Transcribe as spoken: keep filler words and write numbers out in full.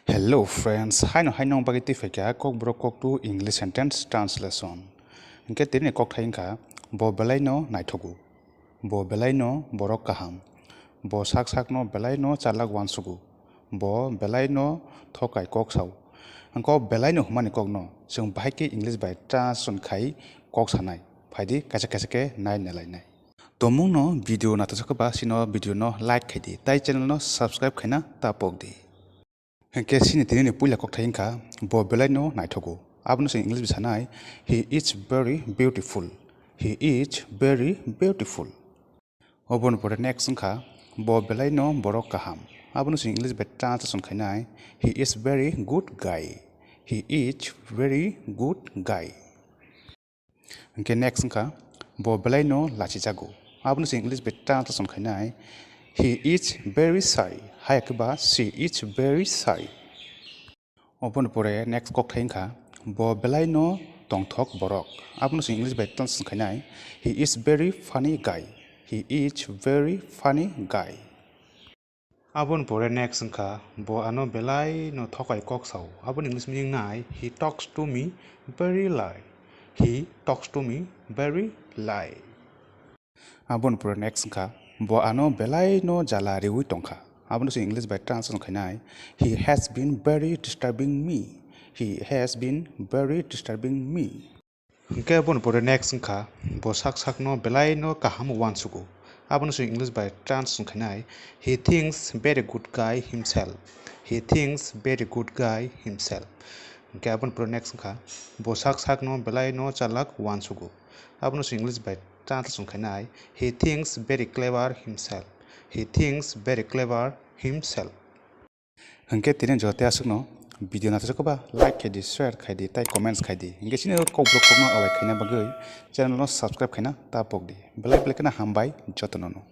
Hello friends, haino haino bagwi twi phaikha Kokborok Koktu English Sentence Translation. Hinkhe tini kokthai wngkha, bo belaino naithogo, bo belaino borok kaham, bo sak sakno belaino chalak uansugo, bo belaino thokai kok sao. Hinkhe o belaino hwnmani kokno chwng bahai khe English bai translation khai kok sanai. Phaidi kaisa kaisa khe nai nalainai. Tomungno video naithok ba sino video no like khaidi, tai channel no subscribe khaina ta pokdi. Hinkhe sini tini ni puila kokthai wngkha, bo belaino naithogo. Abono chwng English bai sanai, he is very beautiful. He is very beautiful. Oboni pore next wngkha, bo belaino borok kaham. Abono chwng English bai translation khainai, he is very good guy. He is very good guy. Hinkhe next wngkha, bo belaino lachijago. Abono chwng English bai translation khainai, he is very shy. Haya khe ba she is very shy. Oboni pore next kokthai wngkha, bo belaino tongthok borok. Abono chwng English bai translation khainai, he is very funny guy. He is very funny guy. Aboni pore next wngkha, bo ano belaino thokai kok sao. Aboni English meaning nai, he talks to me very lie. He talks to me very lie. Aboni pore next wngkha, bo ano belaino jala riwi tongkha. Abono chwng English bai translation khainai, he has been very disturbing me. He has been very disturbing me. Hinkhe aboni pore next wngkha, bo sak sakno belaino kaham uansugo. Abono chwng English bai translation khainai, he thinks very good guy himself. He thinks very good guy himself. Hinkhe aboni pore next wngkha, bo sak sakno belaino chalak uansugo. Abono chwng English bai translation khainai, he thinks very clever himself. He thinks very clever himself. Hinkhe tini joto aswkno video naithok ba like khaidi, share khaidi, tai comments khaidi. Hinkhe chini Kokborok Kokno awai khaina bagwi channel no subscribe khaina ta pokdi. Belai belai kheno hambai jotono no.